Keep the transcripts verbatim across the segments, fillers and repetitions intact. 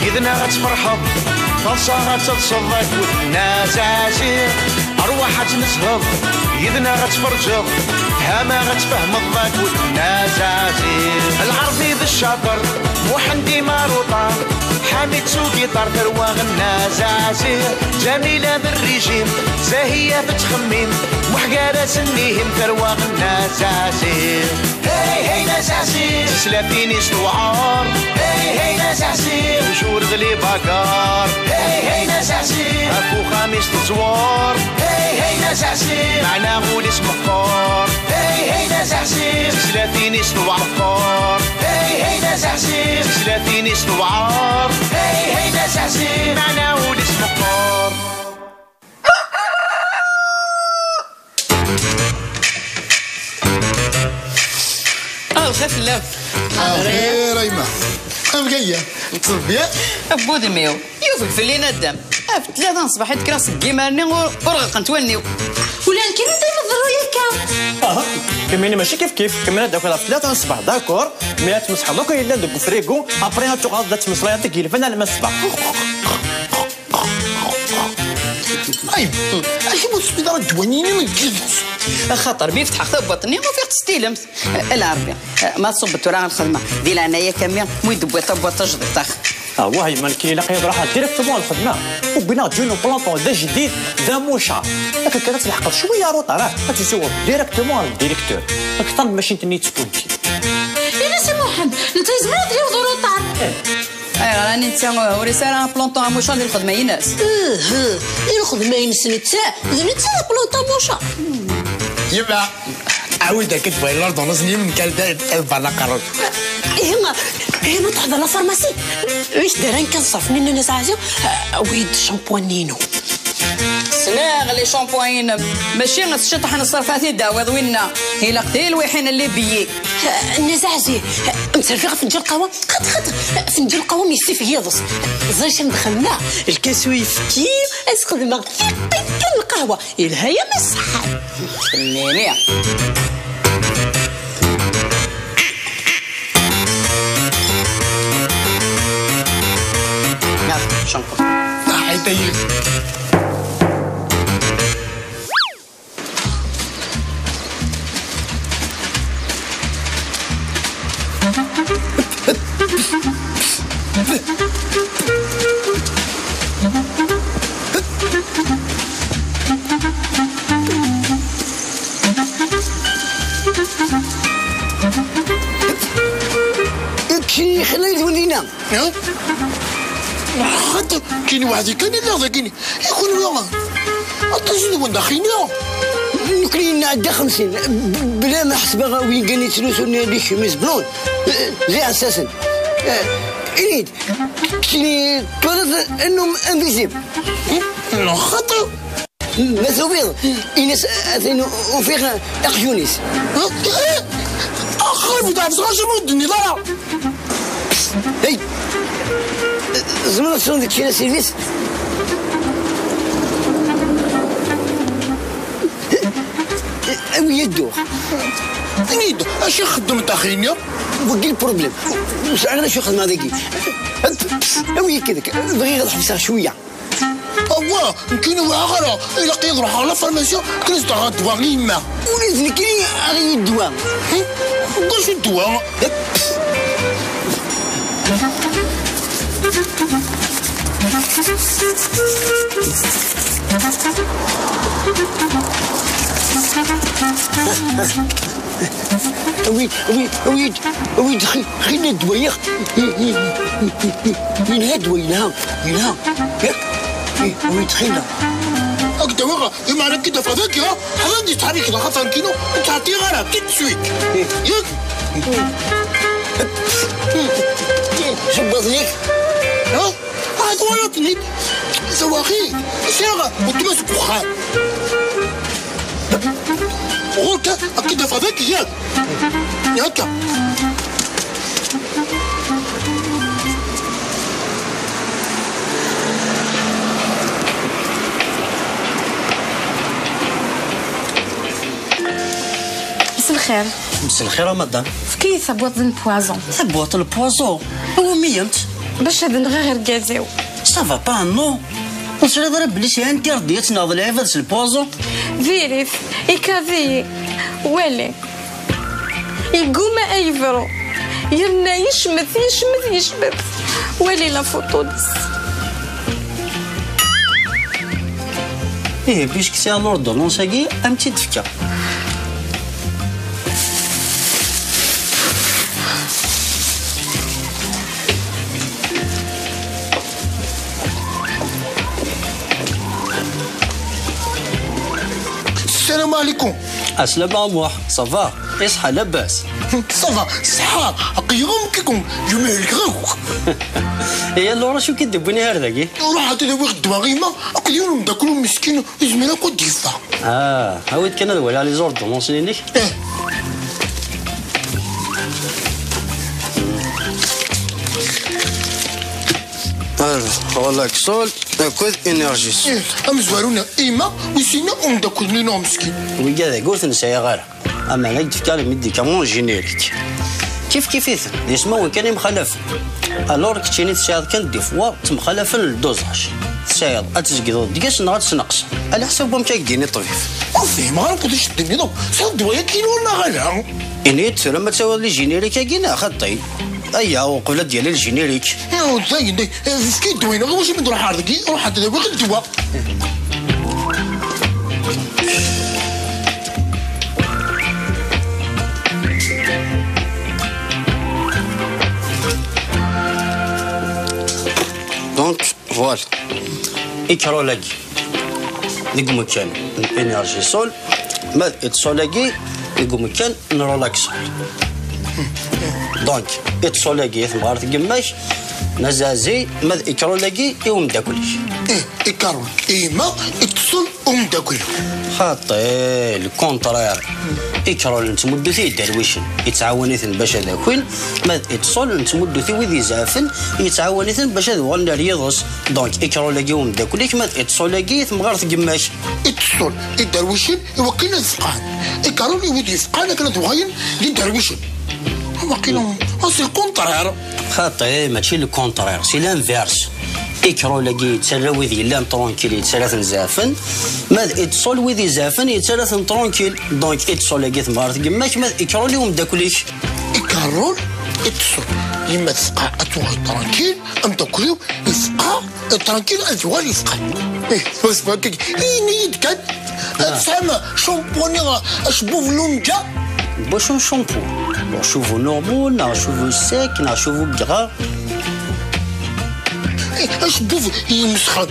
Yid-neɣ ad tferḥeḍ, taḍsa ad teḍseḍ akked Nna Zaɛziɛ. Rwaḥ ad tmezheḍ, yid-neɣ ad tferǧeḍ, fhama ad tfehmeḍ akked Nna Zaɛziɛ. Lɛerbi d ccaṭer, Muḥend imaruṭa, Ḥamid s ugiṭar, tarwa Nna Zaɛziɛ. Ǧamila d rrijim, Zahiya tettxemmim, Muḥ gar-asen ihim, tarwa Nna Zaɛziɛ. Hey, hey, Nna Zaɛziɛ. Tislatin-is tewɛer. Hey, hey, Nna Zaɛziɛ. Toujours d les bagarres. Hey, hey, Nna Zaɛziɛ. Ɣef uxxam-is teẓwer. Hey, hey, Nna Zaɛziɛ. Meɛna ul-is meqqer. Hey, hey, Nna Zaɛziɛ. Tislatin-is tewɛer. Hey, hey, Nna Zaɛziɛ. Tislatin-is tewɛer. Hey, hey, Nna Zaɛziɛ. Meɛna ul-is meqqer. Ah, lxir fell-am. Axir a yemma. Amek aya? Teṭṭseḍ bien? A wudem-iw, yufeg fell-i naddam. Ɣef tlata n ṣṣbeḥ i d-kkreɣ seg yimer-nni ur, ur ɣelqent wallen-iw. Ula d nekk anda imeḍru akka? Aha, imini mačči kif kif, kemmel ad d-takiḍ ɣef tlata n ṣṣbeḥ, d'accord? Mi ad tmesḥeḍ akk ayen yellan deg ufrigu, après ad tuɣaleḍ ad tmeslayeḍ deg yilfan alma ṣṣbeḥ. Ay, acu ur teswiḍ ara ddwa-nni n yiḍes? Axaṭer mi fetḥeɣ tabwaṭ-nni, ufiɣ-tt s tilemt. A Lɛerbi, ma tṣubbeḍ tura ɣer lxedma, di leɛnaya-k a mmi, mu d-tewwiḍ tabwaṭ tajdiṭ, ax. Ah, wah, yemma, nekk ilaq ad ruḥeɣ directement ɣer lxedma. Wwin-aɣ-d yiwen n planton d ajdid, d amucaṛ. Akken kan ad tleḥqeḍ cwiya aruṭar, ah, ad tessiwḍeḍ directement ɣer le directeur. Akteṛ n tmacint-nni yettpunti. Ini-as i Muḥend, netta yezmer ad yaweḍ uruṭar. Eh. Ayɣer a netta ur yesɛi ara planton amucaṛ di lxedma-ines? Ih, ih, di lxedma-ines netta, d netta i d planton amucaṛ. Yemma, ɛawed akka tebɣi l'ordonnance n yiwen n kalda ad berna aqerruy. Ihi, ihi ma tḥeḍ la pharmacie, wiss d ara nekk ad ṣerfen inna Zaɛziɛ, awi-d shampoing-inu. Sliɣ les shampoings-inem, mačči s ciṭuḥ n ṣṣerf ad t-id-tawiḍ winna, ilaq tilwiḥin n les billets. Nna Zaɛziɛ, mserfiɣ afenǧal lqahwa, xaṭ, xaṭ, afenǧal lqahwa mi yessif yiḍes. Ẓer acu am dxelna, lkas uyefki, ad sxedmeɣ tiqqit kan lqahwa. Yelha-yam ṣṣeḥḥa. Nini. Naf, shampoing. Aḥay, tayi. Kečč xlay d win dinna. Xaṭer kini weḥd-i kan i lliɣ dagini. I kunwi? Aṭas n wanda xini. Nekni nɛedda xemsin, b-, bla ma ḥesbeɣ win kan yettlusun les chemises blondes, d iɛessasen. Eh, ini-d, kini twalaḍ annum invisible? Xaṭer. Ma tufiḍ, ini-as atan ufiɣ aqjun-is. Axir bu tɛefseɣ acu ur d-tenniḍ ara. Hey! Tzemreḍ ad tesɛuḍ deg kra service? Awi-yi-d dduɣ. Ini-d, acu ixeddem daxini? Wagi lproblem. Ur sɛiɣ ara acu xedmeɣ dagi. Awi-yi-d kra. Bɣiɣ ad ḥebseɣ cwiya. Awah, nekkini ur wɛaɣ ara. Ilaq-iyi ad ruḥeɣ la pharmacie, akken ad s-d-aɣeɣ ddwa i yemma. Ula d nekkini aɣ-iyi-d ddwa. Hi? Deg wacu ddwa? Awi-d, awi-d, awi-d, awi-d xi-, xilla ddwa-yaɣ. Yelha ddwa, yelha, yelha. Yak? Awi-d xilla. Ad k-d-awiɣ, imar ad k-id-afeɣ dagi, ha? Ad d-yettḥerrik deg axxam kinu, ur ttɛeṭṭiɣ ara, tout de suite. Yak? Jebbeḍ lik. Ha? Ah, twalaḍ-ten-id? Tawaɣit, sɛiɣ weltma seg uxxam. Ɣur-k, ad k-id-afeɣ dagi, yak? Akka. مساء الخير. Mselxir a madame. Efk-iyi tabwaḍt n poison. Tabwaḍt n poison? Iwumi-yam-tt? Bac ad nɣeɣ argaz-iw. Ça va pas, non? Ur teẓriḍ ara belli sɛiɣ interdit ad tneɣ d lɛibad s lpoison? Diri-t, ikaḍ-iyi. Wali. Yegguma ad yebru. Yerna yecmet, yecmet, yecmet. Wali la photo-ines. Ihi, puisque sɛiɣ l'ordonnance-agi, ad m-tt-id-fkeɣ. السلام عليكم. السلام عليكم. Ça va؟ Iṣḥa, labas? Ça va, ṣṣeḥḥa, aql-i am kikum, jmeɛ lkrak. Ihi alors, acu i k-id-wwin ar dagi? Ruḥ ad d-awiɣ ddwa i yemma, akked yiwen umeddakel meskin, ur yezmir akk ad d-yeffeɣ. Ah, awi-d kan ad waliɣ les ordonnances-inek. Eh. Alors, Relaxol, akked Energisol. Eh, amezwaru-nni i yemma, wis-inna umeddakel-nni-inu meskin. Wigad-agi ur ten-sɛiɣ ara. Ameɛna i d-fkiɣ les médicaments génériques. Kif kif-iten, d ismawen kan imxalafen. Alors keččini tesɛiḍ kan des fois ttemxalafen le dosage. Tesɛiḍ ad tzegdeḍ deg-s neɣ ad tesneqseḍ. Ɛla ḥsab wamek ad k-d-yini ṭṭbib. Ur fhimeɣ ara akk d acu d-tenniḍ akk. Tesɛiḍ ddwa-yagi-inu neɣ ala? Ini-yi-d tura ma tawiḍ les génériques-agi neɣ xaṭi. Aya, uqbel ad d-yali le générique. Dayen, dayen, efk-iyi ddwa-inu, iwacu mi d-ruḥeɣ ar dagi, ruḥeɣ ad awiɣ ddwa. Donc, voilà. Ikrol-agi deg umekkan n Energisol, ma d Idsol-agi deg umekkan n Relaxol. Donc, Idsol-agi i temɣart n yemma-k, n azazi, ma d Ikrol-agi i umeddakel-ik. Eh, Ikrol i yemma, Idsol i umeddakel-iw. Xaṭi, le contraire. Ikrol nettmuddu-t i iderwicen, yettɛawan-iten bac ad akin, ma d Idsol nettmuddu-t i wid izeɛfen, yettɛawan-iten bac ad uɣalen ar yiḍes. Donc, Ikrol-agi i umeddakel-ik, ma d Idsol-agi i temɣart n yemma-k. Idsol i iderwicen i wakken ad fqɛen. Ikrol i wid yefqɛen akken ad uɣalen d iderwicen. Waqila, ah, c'est le contraire. Xaṭi, mačči le contraire, c'est l'inverse. Ikrol-agi yettarra wid yellan tranquille, yettarra-ten zeɛfen, ma d Idsol wid izeɛfen yettarra-ten tranquille. Donc Idsol-agi temɣart n yemma-k, ma d Ikrol i umeddakel-ik. Ikrol, Idsol, yemma tefqa ad tuɣal tranquille, ameddakel-iw yefqa tranquille ad yuɣal yefqa. Eh, bas, bas, ini-yi-d kan. Ah. Tesɛam champoux neɣ acebbub n lumja? Wacu n champoux? Bon, cheveux normaux, neɣ cheveux secs, neɣ cheveux gras? Eh, acebbub yemsexreb.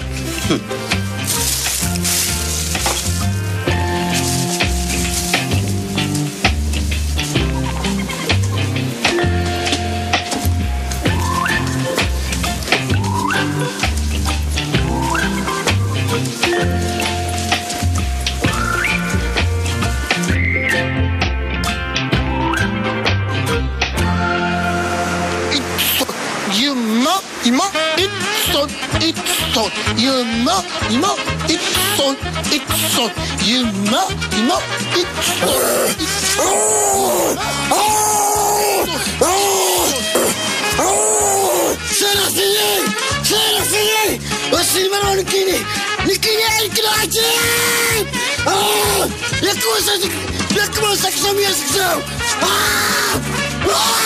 Yemma, yemma, Idsol, Idsol. Yemma, yemma, Idsol, Idsol. Yemma, yemma, Idsol, Idsol. Serɣet-iyi! Serɣet-iyi! Ur ssineɣ ara nekkini! Nekkini akken ɛǧib! Ah! Yak ma seksaw, yak ma seksaw, ya seksaw! Ah! Ah!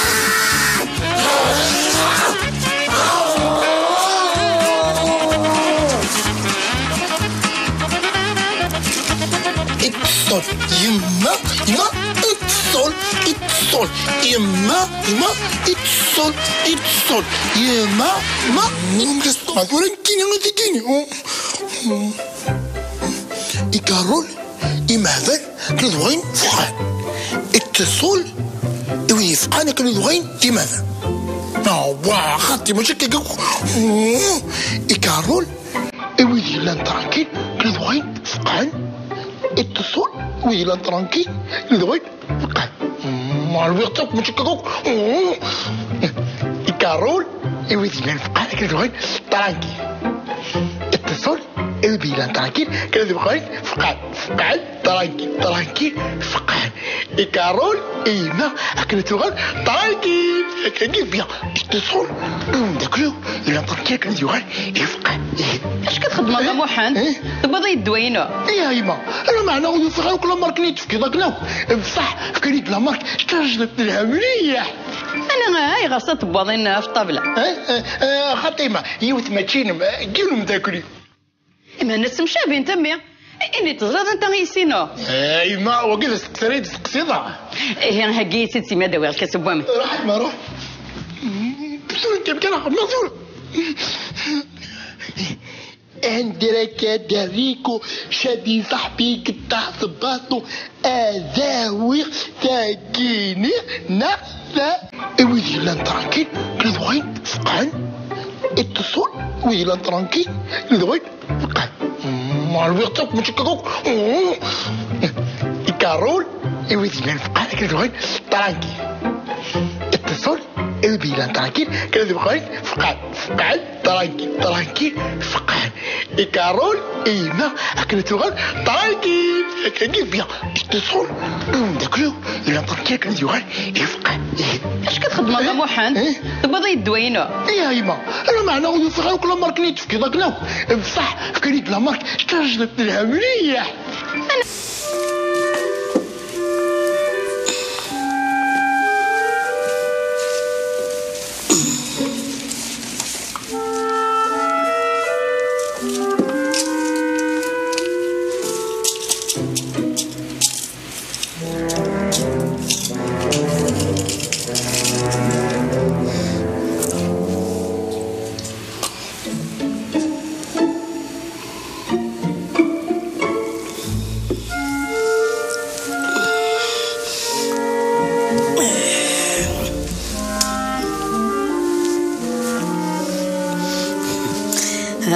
Idsol, yemma, yemma, Idsol, Idsol, yemma, yemma, Idsol, Idsol, yemma, yemma. Ur tesṭuqat tura nekkini, nekkini. Ikarul, imeɛdan, kra d wayen fqan. Ittṣul, i wid yefqan akken d wayen d imeɛdan. Awah, xaṭi, mačči akka akk. Ikarul, i wid yellan tranquille, kra d wayen fqan. Ittṣul, i wid yellan tranquille, kra d wayen fqan. Ma rwiɣ-tt akk, mačči akka akk. Ikarul, i wid yellan fqan akken d wayen tranquille. Ittṣul, i wid Yellan tranquille, kra d uxxam, fqeɛ, fqeɛ, tranquille, tranquille, fqeɛ. I Carole, i yemma, akken ad tuɣal tranquille, akken i bien. Iṭṭeṣṣul, umeddakel-iw, yellan tranquille, akken ad yuɣal, ifqeɛ. Acu txeddmeḍ a Muḥend? Eh? Tewwiḍ-iyi-d ddwa-inu? Ih, a yemma, ala meɛna ur yufiɣ ara akk la marque-nni i d-tefkiḍ akken akk. Bṣaḥ, fkan-iyi-d la marque, d tajdiṭ telha mliḥ. Ana, ah, ayɣer s tewwaḍin ɣef ṭṭabla? Eh, eh, eh, xaṭi yemma, yiwet mačči inem, eh, n yiwen umeddakel-iw. Iman-nnes mcabin tammi. Ini teẓriḍ anta i yessinu? Eh, yemma, wagi d asteqsi ara yi-d-testeqsiḍ? Ihi, heggi-yi-tt-id simi ad awiɣ lkas n waman. Ruḥ, yemma, ruḥ. Tura kan, kan, ma tura. عندك دريكو شادي صاحبي قطع صباطو أذاوي تاكيني نعسى. Wid yellan tranquille, led ɣayen fqɛen. Iṭṭeṣṣul, wid yellan tranquille, led ɣayen fqɛen. Ma rwiɣ-tt akk, mačči akka akk. I Carole, wid yellan fqɛen, led ɣayen tranquille. Iṭṭeṣṣul, wid yellan tranquille, led ɣayen fqɛen, fqɛen. Tranquille, tranquille, fqeɛ. I Carole, i yemma, akken ad tuɣal tranquille, akken i bien. Iṭṭeṣṣul, umeddakel-iw, yellan tranquille, akken ad yuɣal, ifqeɛ. Acu txeddmeḍ a Muḥend? Eh? Tewwiḍ-iyi-d ddwa-inu? Ih, a yemma, ala meɛna ur yufiɣ ara akk la marque-nni i d-tefkiḍ akken akk. Bṣaḥ, fkan-iyi-d la marque, d tajdiṭ telha mliḥ.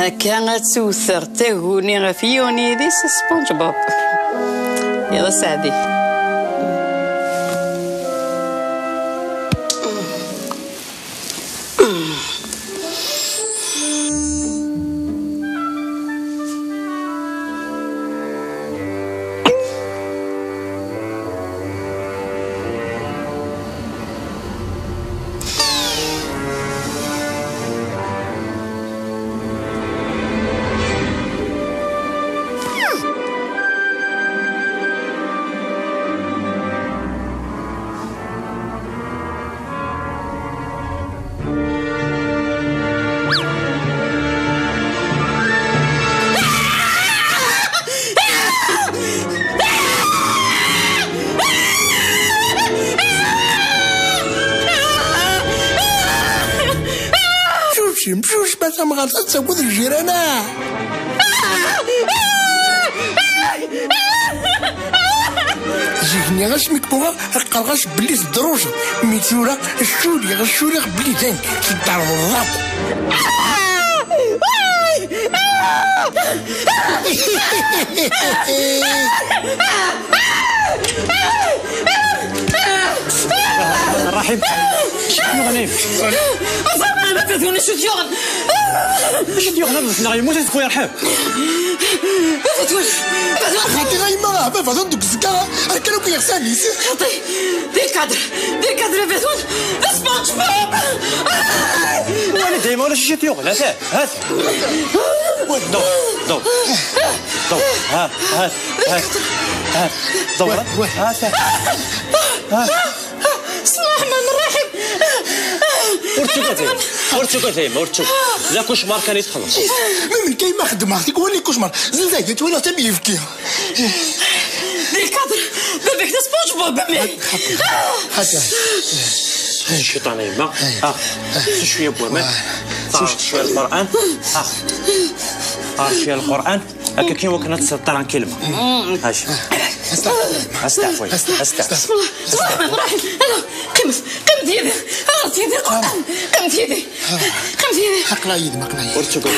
Akka ad tewter taguni ɣef yiwen yidis SpongeBob. Iḍ aseɛdi. Mcucem, mcucem, a tamɣart, ad tagad ljiran-a. Zik-nni asmi k-uɣeɣ, qqareɣ-as belli tedrujed, mi tura cculiɣ, cculiɣ belli d nekk tedderbeḍ akk. الرحيم. شنو غنيم؟ أصلاً ما بدوني شو ديون. شو ديون؟ هذا سنا يموت خويا رحيم. Baba tura, baba tura. Xaṭi ɣa yemma, baba tura deg uzekka, akken akk yeɣsan-is. Xaṭi, di lkadr, di lkadr, baba tura, d SpongeBob. Wali dayma ulac ccit yuɣen, ata, ata. Wali, ضو، ضو، ضو. ها، ها، ها، ها. ضو، ها، ها. بسم الله الرحمن الرحيم. ور تشوكو ثيما، ور تشوكو ثيما، ور تشوكو. لا كوشمار كان يتخلص. من كاين ما خدمه، تقول لي كوشمار. زلزال جيت ولا تبي يفكيها. Di lkadr, baba-k d SpongeBob, a mmi. هذا. الشيطان يما. آه. شوية بومان. آه. شوية القرآن. آه. آه، شوية القرآن. هكا كي وكنا تسطر عن كلمة. هاش. استعفي. استعفي. بسم الله، بسم الله الرحمن الرحيم. أنا قمت، قمت يدي، عرفت يدي، قرآن، قمت يدي، قمت يدي. حق لا يد، ما قبل. ورتقول.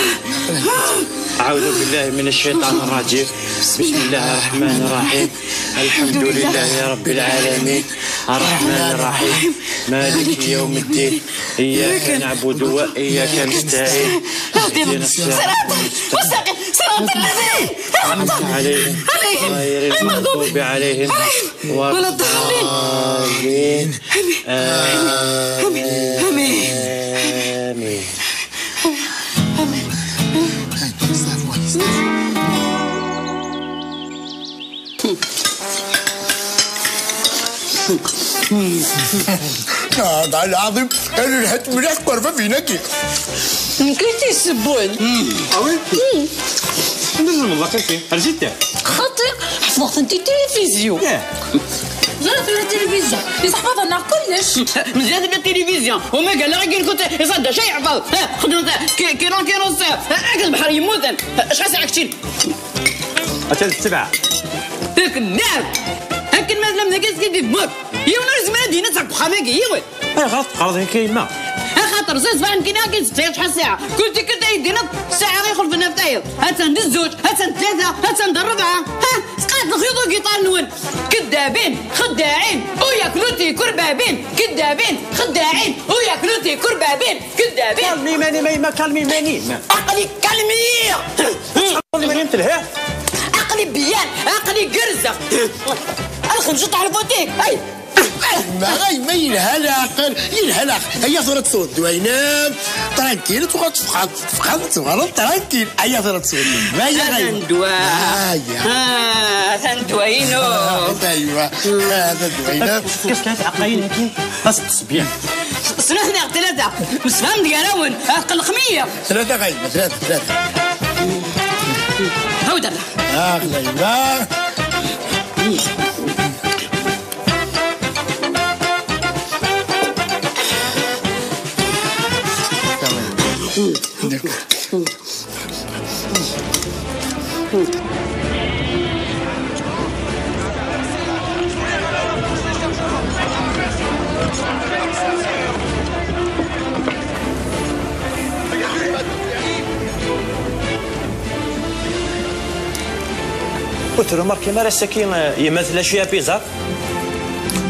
أعوذ بالله من الشيطان الرجيم. بسم الله الرحمن الرحيم. الحمد لله رب العالمين. الرحمن الرحيم. مالك يوم الدين. إياك نعبد وإياك نستعين. اهدنا الصراط المستقيم. صراط الذين أنعمت عليهم غير المغضوب عليهم ولا الضالين. آمين. آمين. آمين. آمين. آه، والله العظيم، أنا رحت مليح كرفة فيناكي. نكيتي السبون. آه oui؟ لازم والله كاكي. عرفتي؟ خاطر حفظت انت التلفزيون. ياه. زرت التلفزيون. يصحفظ لنا كلش. مزيان التلفزيون. وما قال لك كنت يصدى شيء يحفظ. ها، خدمة كي-، كيلون كيلون سير. ها، أكل بحر يموتن. ها، شحال ساعة كتير؟ أتى السبعة. كذاب. هاك المال لم نقص كي تموت. يوم لازم هذه نتاع بخامك يوم. اي غلط، غلط هيك يما. خاطر زوز فان كنا كي تسعة شحال ساعة. كنت كنت يدينا ساعة غير يخلف لنا في طاير. هاتن الزوج، هاتن ثلاثة، هاتن الربعة. ها، سقات الخيوط وقيطار نون. كذابين، خداعين، وياكلوتي كربابين. كذابين، خداعين، وياكلوتي كربابين. كذابين. كالمي ماني ما يما، كالمي ماني. عقلي كالمي. كالمي ماني مثل ها. عقلي بيان، عقلي قرزة. الخنجر تاع البوتيك. أي. ما غاي ما يلها العقل، يلها العقل. هيا ثورة صوت دوينة. ترانكيل، تبقى تفقع، تفقع، تفقع، ترانكيل. هيا ثورة صوت. ما هي غاي. هذا ندوى. هيا. آه، هذا ندوى، ينو. آه، أيوة. هذا دوينة. كيف كانت عقلين هكي؟ خاص التصبيح. سنحنا ثلاثة. مسلم ديالاون. آه، قلق مية. ثلاثة غايبة، ثلاثة، ثلاثة. هاو دابا. آه، غايبة. Ur trumarkim ara ass-agi, eh, yemma tella cwiya bizar?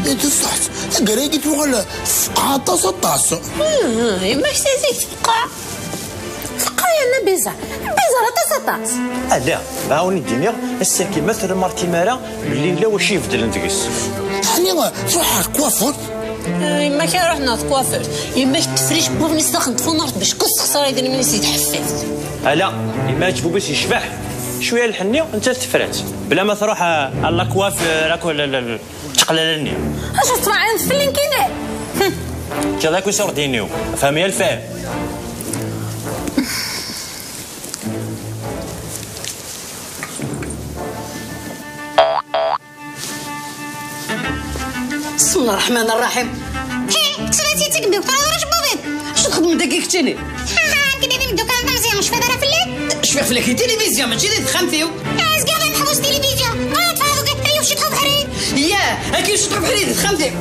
Eh, d ṣṣeḥ, taggara-agi tuɣal tfeqɛeḍ aṭas, aṭas. Hmm, yemma-k si zik tfeqɛeḍ. Tfeqɛeḍ yerna bizar. Bizar aṭas, aṭas. Ala, bɣiɣ ad wen-d-iniɣ, ass-agi ma trumarkim ara belli yella wacu ibeddlen deg-s. Ɛni, eh, tṛuḥ ar coiffeur? Eh, yemma-k ara ruḥ neɣ tkwafert. Yemma-k teffer icebbub-nni s daxel n tfunart bac kull sexṣar idrimen-is yetḥeffaf. Ala, yemma-k bubis yecbeḥ. Cwiya lḥenni, nettat tefra-tt. Bla ma tṛuḥ, eh, ar la coiffeur, akk la, la, la, teqlala-nni. Acu tettwaɛineḍ fell-i nekkini? Hm. Kkiḍ akk iṣurdiyen-iw. Fhem ya lfahem. بسم الله الرحمن الرحيم. هي، سلاتي تيك مدوك، راه راش بوبين. شو تخدم دقيقتين؟ ها، ها، كديري مدوك، أنا مزيان، شفت أنا في الليل؟ شفت في الليل، تلفزيون، ماشي ديال خمسين. آه، زكاة غير نحوس تلفزيون. آه، تفرجوا كيف، أيوه، شي تخوف حريق. يا، أكيد شي تخوف حريق، خمسين.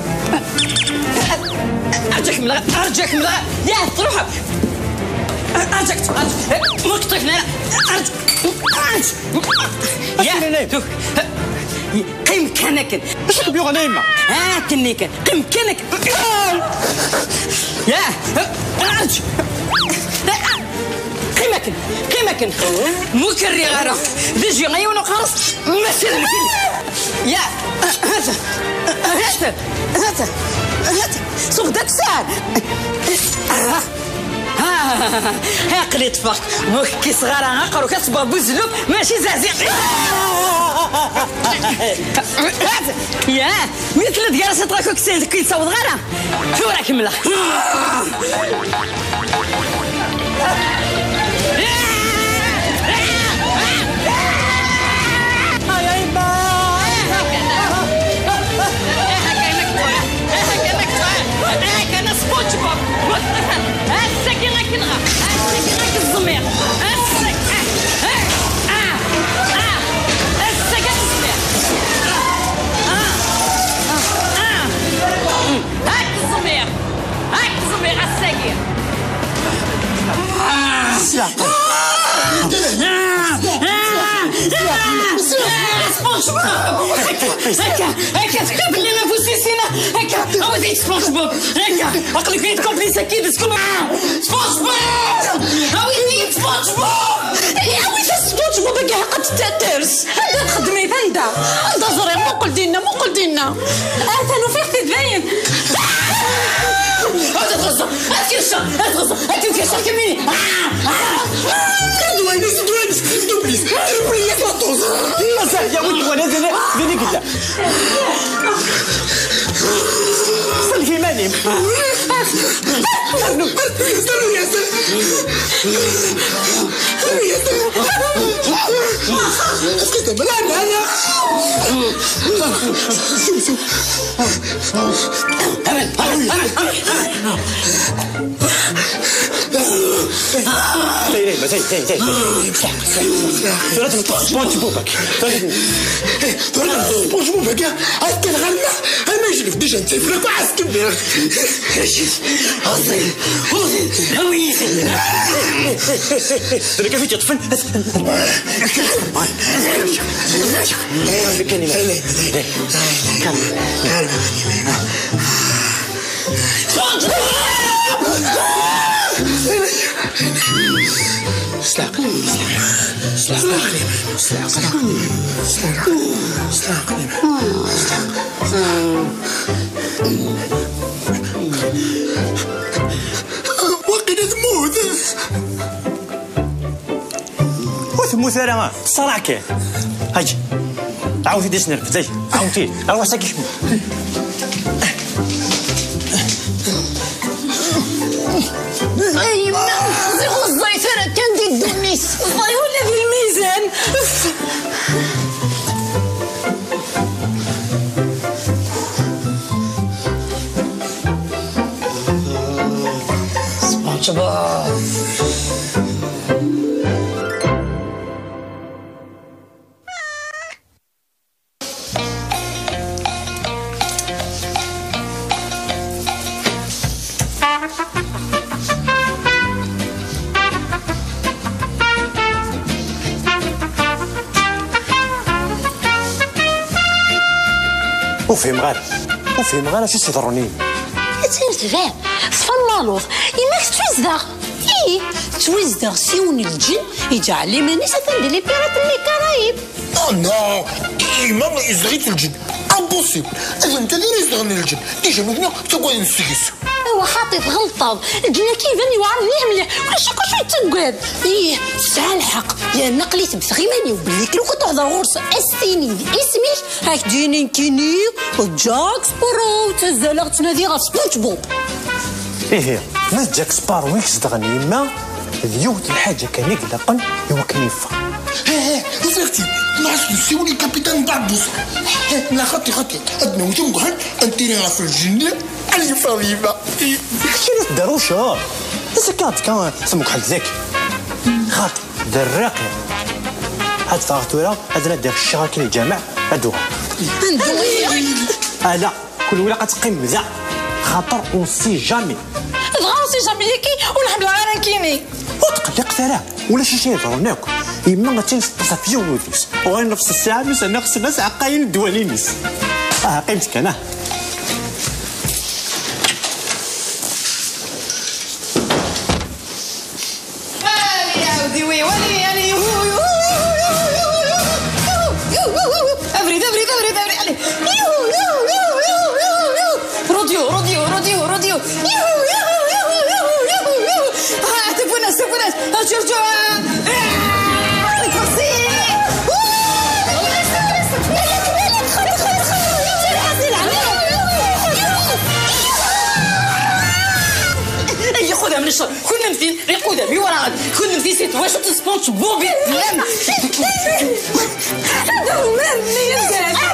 أرجاك ملا، أرجاك ملا. يا، تروح. أرجاك، أرجاك. مكتوب هنا. أرجاك. أرجاك. يا، أسمعني. دوك. قيم كنكن. اش تبيو غنيمة؟ ها كنيكن. قيم كنك. يا. أرج. قيمكن. قيمكن. مكري غارة. ديجي غيون وخرص. ما سلمكن. يا. هذا. هذا. هذا. هذا. سوق داك ساعة. ها، ها، عقلي طفاك. موك كي صغارة، عقرو كتصبغ بوزلوك، ماشي زعزع. ياه، مثل ديال سطرك كي تصوت غارة. شو راك ملا؟ آي، آي، ما. هاك أنا سبونج بوب. هاك أنا كنغا. هاك أنا كالزمير. هاك، آه، آه، آه. هاك أنا الزمير. آه، آه، آه. هاك الزمير. هاك الزمير، هاك الساقية. هكا، هكا، هكا، تكتب لنا في السيسينا. هكا، هو زيد سبونج بوب. هكا، عقلك فين تكون في سكين، تسكن. سبونج بوب. هو زيد سبونج Qed ters. Anda txeddem-it? Anda? Anda ẓriɣ? Muqel dinna, muqel dinna. Atan ufiɣ-t-id dayen. Ad tɣeẓẓ, ad tkersa, ad tɣeẓẓ, ad tkersa kemmini. Ddwa-ines, ddwa-ines, ddwa-ines. Ddwa-ines, ma tuẓ. Mazal ya wid ddwa-ines, d ini gilla. Self iman-im. Rnu. Rnu-yas. Rnu-yas. Est-ce que c'est vrai, là, là ? Sou, sou. Tay, tay, tay, tay, tay. Tura tmeṭṭeḍ sponge bobak. Tura tmeṭṭeḍ sponge bobak. Akka lɣerma. Ama yejlef déjà netta yeflak uɛas kbir. Aẓil, aẓil, awi-yi-t. Tura kif i tt-yeṭṭfen. Kan iman. Kan. Slaq. Slaq. Waqila temmut. Ur temmut ara, teṣṣaraɛ kan. Ay, ɛawed-it-id ad s-nerfed, ay, ɛawed-it-id. Arwaḥ saki kemmel. Ay, yemma, ziɣ ur ẓẓayet ara kan di ddunit. Ẓẓay ula di lmizan. SpongeBob. Ur fhimeɣ ara. Ur fhimeɣ ara acu i s-iḍerrun i yemma. Ad tt-in-tban tfennaluḍ. Yemma-k tettwazdeɣ. Ih, tettwazdeɣ s yiwen n lǧen, iǧeɛɛel iman-is atan di les pirates n les Caraïbes. Oh non! Yemma izdeɣ-itt lǧen. Impossible! Ad netta d ara izedɣen lǧen. Déjà nutni ttagaden seg-s. Awa xaṭi, tɣelṭeḍ. Lǧen-agi iban yewɛer mliḥ mliḥ. Ulac akk acu yettaggad. Ih, tesɛa lḥeqq. Yerna aql-i tebteɣ iman-iw belli kra ukud teḥḍer ɣur-s, ad s-tini d isem-ik, ad k-d-yini nekkini d Jack Sparrow, ttazzaleɣ ttnadiɣ ɣef SpongeBob. Ihi, ma d Jack Sparrow i izedɣen yemma, d yiwet n lḥaǧa kan i ilaqen i wakken yeffeɣ. He, he, ufiɣ-t-id. Nɛas nsiwel i kapitan Barbusa. He, la xaṭi, xaṭi. Ad nawi timgehal, ad nttiri ɣef lǧenni, ad yeffeɣ d yemma. Kečč la tedderruceḍ. Azekka ad d-tekka temgehalt dagi. Xaṭi, d rriqi. Ad ffɣeɣ tura, ad nadiɣ cciɣ akken lǧameɛ, ad d-uɣaleɣ. Ala. Kul ilaq ad teqqimem da, xaṭer on sait jamais. Dɣa on sait jamais-agi ur nḥemmleɣ ara nekkini. Ur tqelliqet ara, ulac acu yeḍrun akk. Yemma attan teṭṭes ɣef yiwen udis. Uɣalen ɣef ssaɛa-nnes, anaɣ ssna-s ɛeqqayen ddwal-ines. Aha, qqimet kan, ah. Allez, عاودي، وي، ولي، allez، يوهو، يوهو، يوهو، يوهو، يوهو، يوهو، يوهو، يوهو. Abrid, abrid, abrid, abrid, allez. يوهو، يوهو، يوهو، يوهو، يوهو، يوهو. روديو، روديو، روديو، روديو. يوهو، يوهو، يوهو، يوهو، يوهو، يوهو. آه، تبونس، تبونس. آه، جرجو، آه. آه، كرسي. أوه، مالك، مالك، مالك، خد، خد، خد. يا حزين عليك. يا خذها من الشر. Kennemti d iqudam iwraɣen. Kennemti si twacult n SpongeBob i tellam. Ddermerni, ddermerni.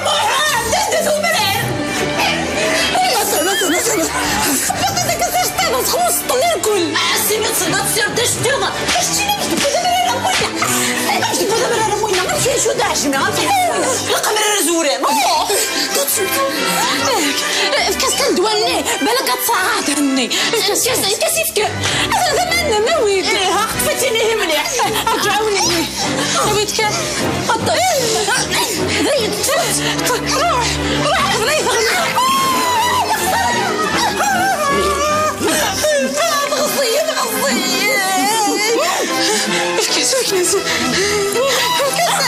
Xebbṭet-d akka s iceṭṭiḍen, txuṣṣeḍ lkul. Asmi tṣedda tesird d iceṭṭiḍen. Acimi mec tewwid amrar am winna? Mec tewwid amrar am winna? Amek yecu d aɛejmi? Amek yecu? Ilaq amrar azewran. Oh! Tout de suite. Efk-as kan ddwa-nni, balak ad tṣaɛad-nni. Efk-as, efk-as, efk-as, efk-as. Ad, ad aman, awi-d. Ih, aqfet-ini mliḥ. Rǧu, ɛawni-yi. Awi-d kan. Ruḥ, ruḥ, aqbel ay teɣli. Ɣeẓẓi, ɣeẓẓi. Efk-as, efk-as. Efk-as.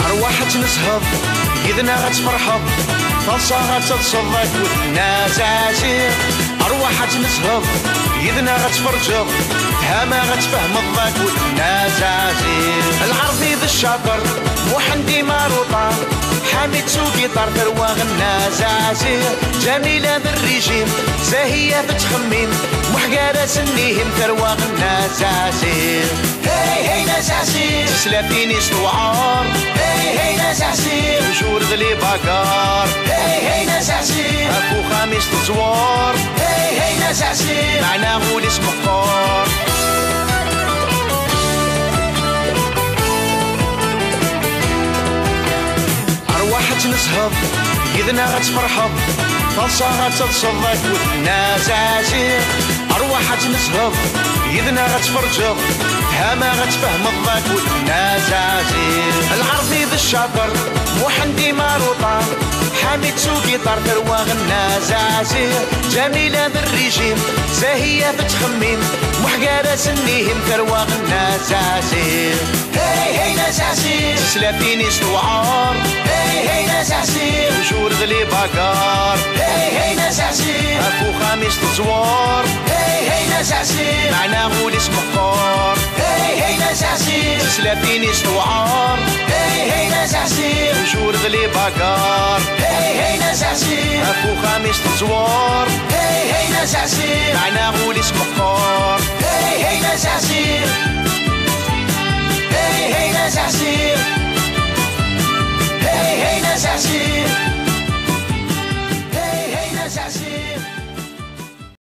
Arwaḥ ad tnesheḍ, yid-neɣ ad tferḥeḍ, taḍsa ad teḍseḍ akked Nna Zaɛziɛ. Arwaḥ ad tnesheḍ, yid-neɣ ad tferǧeḍ, tama ad tfehmeḍ akked Nna Zaɛziɛ. Lɛerbi d ccaṭer, Muḥend Imaruṭa, Ḥamid s ugiṭar, tarwa Nna Zaɛziɛ. Ǧamila d rrijim, Zahiya tettxemmim, Muḥ gar-asen ihim, tarwa Nna Zaɛziɛ. Hey, hey, Nna Zaɛziɛ. Tislatin-is tewɛer. Hey, hey, Nna Zaɛziɛ. Toujours d les bagarres. Hey, hey, Nna Zaɛziɛ. Ɣef uxxam-is teẓwer. Hey, hey, Nna Zaɛziɛ. Meɛna ul-is meqqer. Arwaḥ ad tnesheḍ, yid-neɣ ad tferḥeḍ, taḍsa ad teḍseḍ akked Nna Zaɛziɛ. Arwaḥ ad tnesheḍ, yid-neɣ ad tferǧeḍ, tama ad tfehmeḍ akked Nna Zaɛziɛ. Lɛerbi d ccaṭer, Muḥend Imaruṭa, Ḥamid s ugiṭar, tarwa Nna Zaɛziɛ. Ǧamila d rrijim, Zahiya tettxemmim, Muḥ gar-asen ihim, tarwa Nna Zaɛziɛ. Hey, hey, Nna Zaɛziɛ. Tislatin-is tewɛer. Hey, hey, Nna Zaɛziɛ. Toujours d les bagarres. Hey, hey, Nna Zaɛziɛ. Ɣef uxxam-is teẓwer. Hey, hey, Nna Zaɛziɛ. Meɛna ul-is meqqer. Hey, hey, Nna Zaɛziɛ. Tislatin-is tewɛer. Hey, hey, Nna Zaɛziɛ. Toujours d les bagarres. Hey, hey, Nna Zaɛziɛ. Ɣef uxxam-is teẓwer. Hey, hey, Nna Zaɛziɛ. Meɛna ul-is meqqer. Hey, hey, Nna Zaɛziɛ. Hey, hey, Nna Zaɛziɛ.